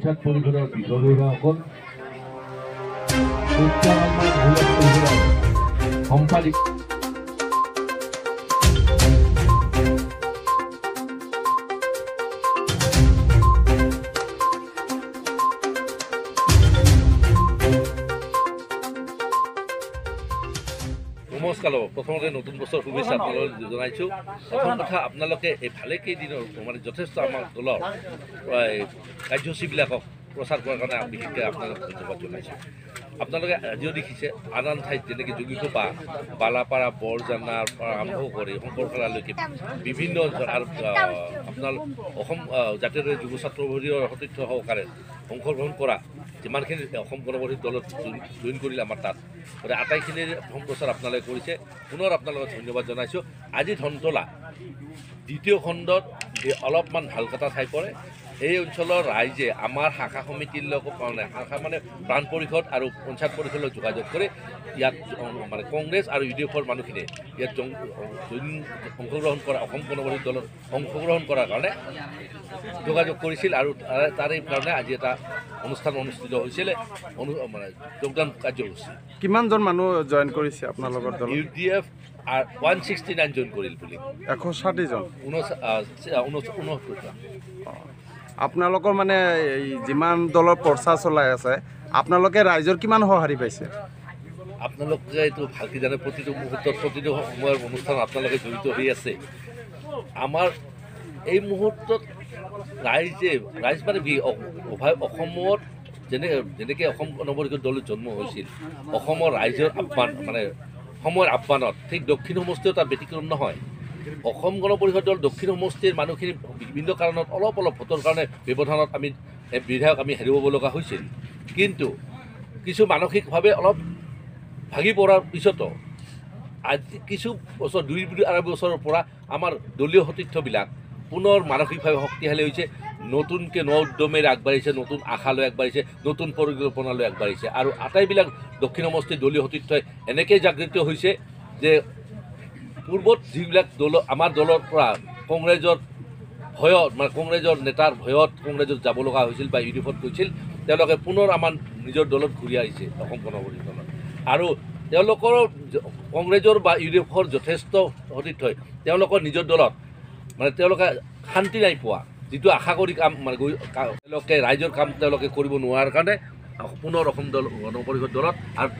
পঞ্চায়ত পৰিষদৰ বিষয়ববীয়াসকল, মহিলা পৰিষদৰ সম্পাদিক নমস্কাৰ। প্ৰথমতে নতুন বছৰ শুভেচ্ছা আপোনালোকক জনাইছোঁ। প্ৰথম কথা, আপোনালোকে এই ভালেকেইদিনৰ মানে যথেষ্ট আমাৰ দলৰ কাৰ্যসূচীবিলাকক প্ৰচাৰ কৰাৰ কাৰণে বিশেষকৈ আপোনালোকক ধন্যবাদ জনাইছোঁ। আপোনালোকে আজিও দেখিছে আন আন ঠাইত যেনেকৈ যোগীঘোপা, বালাপাৰা, বৰজানাৰ পৰা আৰম্ভ কৰি শংকৰখেলালৈকে বিভিন্ন অঞ্চল আৰু আপোনাৰ অসম জাতীয় যুৱ ছাত্ৰ পৰিষদৰ সতীৰ্থ সহকাৰে অংশগ্ৰহণ কৰা যিমানখিনি অসম গণ পৰিষদ দলত জইন কৰিলে আমাৰ তাত, গতিকে আটাইখিনিৰ সম্প্ৰচাৰ আপোনালোকে কৰিছে। পুনৰ আপোনালোকক ধন্যবাদ জনাইছোঁ। আজি ধনতলা দ্বিতীয় খণ্ডত অলপমান ভালকটা ঠাই পৰে। এই অঞ্চলৰ ৰাইজে আমাৰ শাখা সমিতিৰ লগত মানে শাখা মানে প্ৰাণ পৰিষদ আৰু পঞ্চায়ত পৰিষদৰ লগত যোগাযোগ কৰি ইয়াত মানে কংগ্ৰেছ আৰু ইউ ডি এফৰ মানুহখিনিয়ে ইয়াত জইন অংশগ্ৰহণ কৰা অসম গণ পৰিষদ দলত অংশগ্ৰহণ কৰাৰ কাৰণে যোগাযোগ কৰিছিল আৰু তাৰে কাৰণে আজি এটা অনুষ্ঠান অনুষ্ঠিত হৈছিলে, মানে যোগদান কাৰ্যসূচী। কিমানজন মানুহ জইন কৰিছে আপোনালোকৰ দলত? ইউ ডি এফ 169 জইন কৰিল বুলি 160জন 69টা। আপোনালোকৰ মানে এই যিমান দলৰ প্ৰচাৰ চলাই আছে, আপোনালোকে ৰাইজৰ কিমান সঁহাৰি পাইছে? আপোনালোকে এইটো ভালকৈ জানে, প্ৰতিটো মুহূৰ্তত প্ৰতিটো সময়ৰ অনুষ্ঠান আপোনালোকে জড়িত হৈ আছে। আমাৰ এই মুহূৰ্তত ৰাইজে ৰাইজ মানে অসমত যেনেকৈ অসম গণ পৰিষদ দলৰ জন্ম হৈছিল, অসমৰ ৰাইজৰ আহ্বান মানে সময়ৰ আহ্বানত ঠিক দক্ষিণ সমষ্টিও তাৰ ব্যতিক্ৰম নহয়। অসম গণ পৰিষদ দল দক্ষিণ সমষ্টিৰ মানুহখিনি বিভিন্ন কাৰণত অলপ অলপ ভোটৰ কাৰণে ব্যৱধানত আমি বিধায়ক আমি হেৰুৱাব লগা হৈছিল, কিন্তু কিছু মানসিকভাৱে অলপ ভাগি পৰাৰ পিছতো আজি কিছু বছৰ 2-2.5 বছৰৰ পৰা আমাৰ দলীয় সতীৰ্থবিলাক পুনৰ মানসিকভাৱে শক্তিশালী হৈছে, নতুনকৈ ন উদ্যমেৰে আগবাঢ়িছে, নতুন আশা লৈ আগবাঢ়িছে, নতুন পৰিকল্পনা লৈ আগবাঢ়িছে। আৰু আটাইবিলাক দক্ষিণ সমষ্টিৰ দলীয় সতীৰ্থই এনেকৈ জাগৃত হৈছে যে পূৰ্বত যিবিলাক দল আমাৰ দলৰ পৰা কংগ্ৰেছৰ ভয়ত মানে কংগ্ৰেছৰ নেতাৰ ভয়ত কংগ্ৰেছত যাব লগা হৈছিল বা ইউ ডি এফত গৈছিল, তেওঁলোকে পুনৰ আমাৰ নিজৰ দলত ঘূৰি আহিছে অসম গণ পৰিষদ দলত। আৰু তেওঁলোকৰ কংগ্ৰেছৰ বা ইউ ডি এফৰ যথেষ্ট সতীৰ্থই তেওঁলোকৰ নিজৰ দলত মানে তেওঁলোকে শান্তি নাই পোৱা, যিটো আশা কৰি কাম মানে তেওঁলোকে ৰাইজৰ কাম তেওঁলোকে কৰিব নোৱাৰাৰ কাৰণে পুনৰ অসম দল গণ পৰিষদ দলত আৰু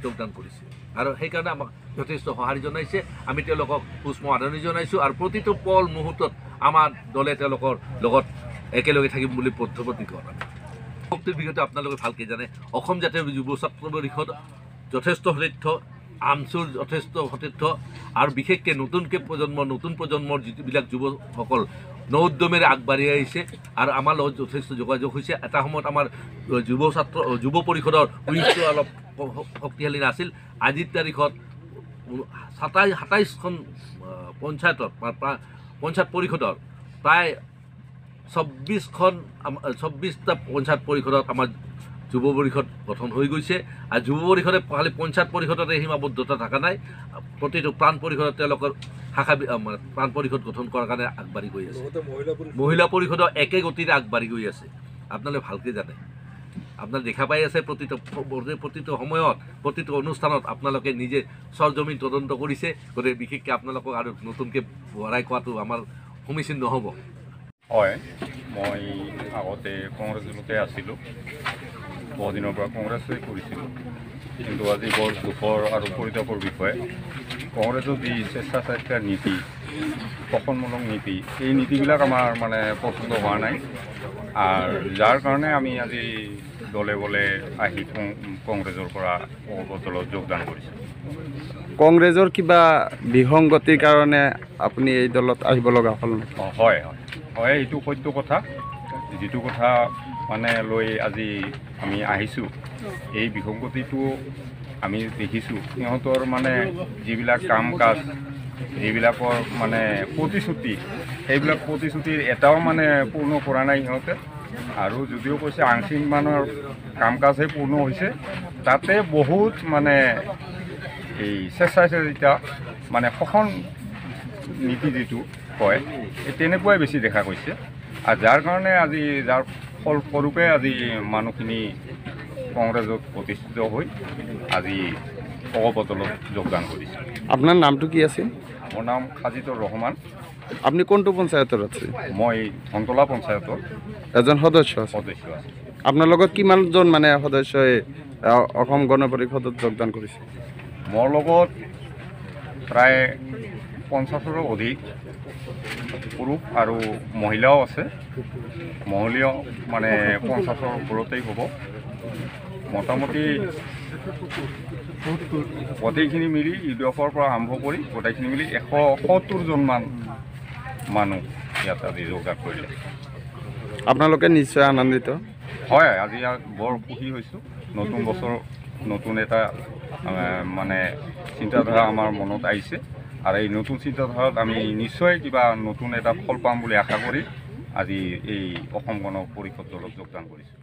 যোগদান কৰিছে আৰু সেইকাৰণে আমাক যথেষ্ট সঁহাৰি জনাইছে। আমি তেওঁলোকক সুষ্ম আদৰণি জনাইছোঁ আৰু প্ৰতিটো পল মুহূৰ্তত আমাৰ দলে তেওঁলোকৰ লগত একেলগে থাকিম বুলি বদ্ধপৰিকৰ। শক্তিৰ বিষয়টো আপোনালোকে ভালকৈ জানে। অসম জাতীয় যুৱ ছাত্ৰ পৰিষদ যথেষ্ট সতীৰ্থ, আমচুৰ যথেষ্ট সতীৰ্থ আৰু বিশেষকৈ নতুনকৈ প্ৰজন্ম নতুন প্ৰজন্মৰ যিবিলাক যুৱকসকল ন উদ্যমেৰে আগবাঢ়ি আহিছে আৰু আমাৰ লগত যথেষ্ট যোগাযোগ হৈছে। এটা সময়ত আমাৰ যুৱ ছাত্ৰ যুৱ পৰিষদৰ উইংটো অলপ শক্তিশালী নাছিল। আজিৰ তাৰিখত 27খন পঞ্চায়তত পঞ্চায়ত পৰিষদৰ প্ৰায় 24টা পঞ্চায়ত পৰিষদত আমাৰ যুৱ পৰিষদ গঠন হৈ গৈছে। আৰু যুৱ পৰিষদে খালি পঞ্চায়ত পৰিষদতে সীমাবদ্ধতা থকা নাই, প্ৰতিটো প্ৰাণ পৰিষদত তেওঁলোকৰ শাখা মানে প্ৰাণ পৰিষদ গঠন কৰাৰ কাৰণে আগবাঢ়ি গৈ আছে। মহিলা পৰিষদৰ একে গতিৰে আগবাঢ়ি গৈ আছে। আপোনালোকে ভালকৈ জানে, আপোনালোকে দেখা পাই আছে প্ৰতিটো সময়ত প্ৰতিটো অনুষ্ঠানত আপোনালোকে নিজে সৰজমিন তদন্ত কৰিছে। গতিকে বিশেষকৈ আপোনালোকক আৰু নতুনকৈ বঢ়াই কোৱাটো আমাৰ সমীচীন নহ'ব। হয়, মই আগতে কংগ্ৰেছ দলতে আছিলোঁ, বহুদিনৰ পৰা কংগ্ৰেছেই কৰিছিলোঁ, কিন্তু আজি বৰ দুখৰ আৰু পৰিতাপৰ বিষয়, কংগ্ৰেছৰ যি স্বেচ্ছাচাৰিতাৰ নীতি, শোষণমূলক নীতি, এই নীতিবিলাক আমাৰ মানে পচন্দ হোৱা নাই আৰু যাৰ কাৰণে আমি আজি দলে বলে আহি কংগ্ৰেছৰ পৰা অগপ দলত যোগদান কৰিছোঁ। কংগ্ৰেছৰ কিবা বিসংগতিৰ কাৰণে আপুনি এই দলত আহিব লগা হ'ল নেকি? হয় হয় হয়, এইটো সত্য কথা। যিটো কথা মানে লৈ আজি আমি আহিছোঁ, এই বিসংগতিটো আমি দেখিছোঁ। সিহঁতৰ মানে যিবিলাক কাম কাজ, যিবিলাকৰ মানে প্ৰতিশ্ৰুতি, সেইবিলাক প্ৰতিশ্ৰুতিৰ এটাও মানে পূৰ্ণ কৰা নাই সিহঁতে। আৰু যদিও কৈছে আংশিক মানৰ কাম কাজহে পূৰ্ণ হৈছে, তাতে বহুত মানে এই স্বেচ্ছাচাৰিতা মানে শোষণ নীতি যিটো কয়, এই তেনেকুৱাই বেছি দেখা গৈছে। আৰু যাৰ কাৰণে আজি যাৰ ফলস্বৰূপে আজি মানুহখিনি কংগ্ৰেছত প্ৰতিষ্ঠিত হৈ আজি অগপ দলত যোগদান কৰিছে। আপোনাৰ নামটো কি আছিল? মোৰ নাম খাজিদুৰ ৰহমান। আপুনি কোনটো পঞ্চায়তৰ আছে? মই ধনতলা পঞ্চায়তৰ এজন সদস্য আছে। সদস্য আছে। আপোনাৰ লগত কিমানজন মানে সদস্যই অসম গণ পৰিষদত যোগদান কৰিছে? মোৰ লগত প্ৰায় 50ৰো অধিক পুৰুষ আৰু মহিলাও আছে। মহিলাও মানে 50ৰ ওপৰতেই হ'ব। মোটামুটি গোটেইখিনি মিলি ইউ ডি এফৰ পৰা আৰম্ভ কৰি গোটেইখিনি মিলি 170জনমান মানুহ ইয়াত আজি যোগদান কৰিলে। আপোনালোকে নিশ্চয় আনন্দিত? হয়, আজি ইয়াত বৰ সুখী হৈছোঁ। নতুন বছৰ নতুন এটা মানে চিন্তাধাৰা আমাৰ মনত আহিছে আৰু এই নতুন চিন্তাধাৰাত আমি নিশ্চয় কিবা নতুন এটা ফল পাম বুলি আশা কৰি আজি এই অসম গণ পৰিষদ দলত যোগদান কৰিছোঁ।